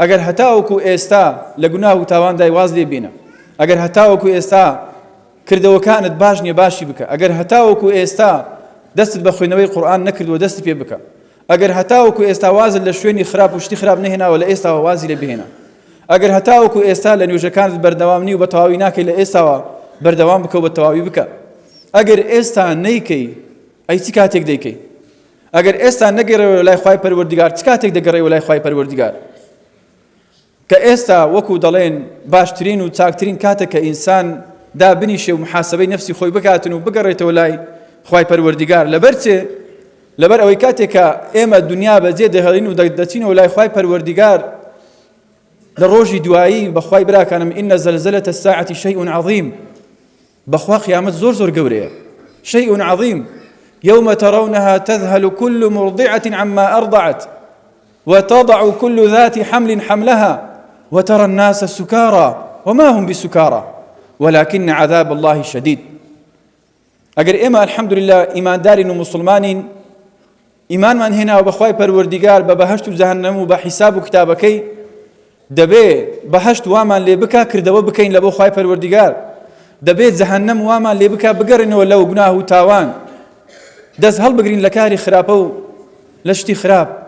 ئەگەر هەتاوەکو ئێستا لە گوناه و تاواندای واز لێ بێنە. ئەگەر هەتاوەکو ئێستا کردەوەکانت باش نیە باشی بکە. ئەگەر هەتاوەکو ئێستا دەستت بە خوێندنەوەی قورئان نەکردووە دەستی پێ بکە. ئەگەر هەتاوەکو ئێستا وازت لە شوێنی خراپ و شتی خراپ نەهێناوە لە ئێستاوە وازی لێ بهێنە. ئەگەر هەتاوەکو ئێستا لە نوێژەکانت بەردەوام نی و بە تەواوی ناکەی لە ئێستاوە بەردەوام بکە و بە تەواوی بکە. ئەگەر ئێستا نەیکەی ئەی چ کاتێک دەیکەی؟ ئەگەر ئێستا نەگەڕێیەوە لای خوای پەروەردگار چ کاتێک دەگەڕێیەوە لای خوای پەروەردگار؟ کە ئێستا وەکو دەڵێن باشترین و چاکترین کاتە کە ئینسان دابنیشێ و محاسبەی نەفسی خۆی بکاتن و بگەڕێتەوە لای خوای پەروەردگار لەبەر چێ لەبەر ئەوەی کاتێک کە ئێمە دنیا بەجێ دەهێڵین و دەچینەوە لای خوای پەروەردگار لە ڕۆژی دوایی بەخوای براکانم إن زلزلة الساعة شيء عظيم بەخوا قیامەت زۆر زۆر گەورەیە شيء عظيم يوم ترونها تذهل كل مرضعة عما أرضعت وتضع كل ذات حمل حملها وترى الناس سكارى وما هم بسكارى ولكن عذاب الله شديد ئەگەر ئێمە الحمدلله ئیماندارین و مسلمانین ئیمانمان هێناوە بە خوای پەروەردیگار بە بەهەشت و جەهەنەم و بە حیساب و کتابەکەی دەبێ بەهەشت وامان لێ بکا کردەوە بکەین لە بۆ خوای پەروەردیگار دەبێ جەهەنەم وامان لێ بکا بگەڕێنەوە لەو گوناه و تاوان دەست هەڵبگرین لە کاری خراپە و لە شتی خراپ.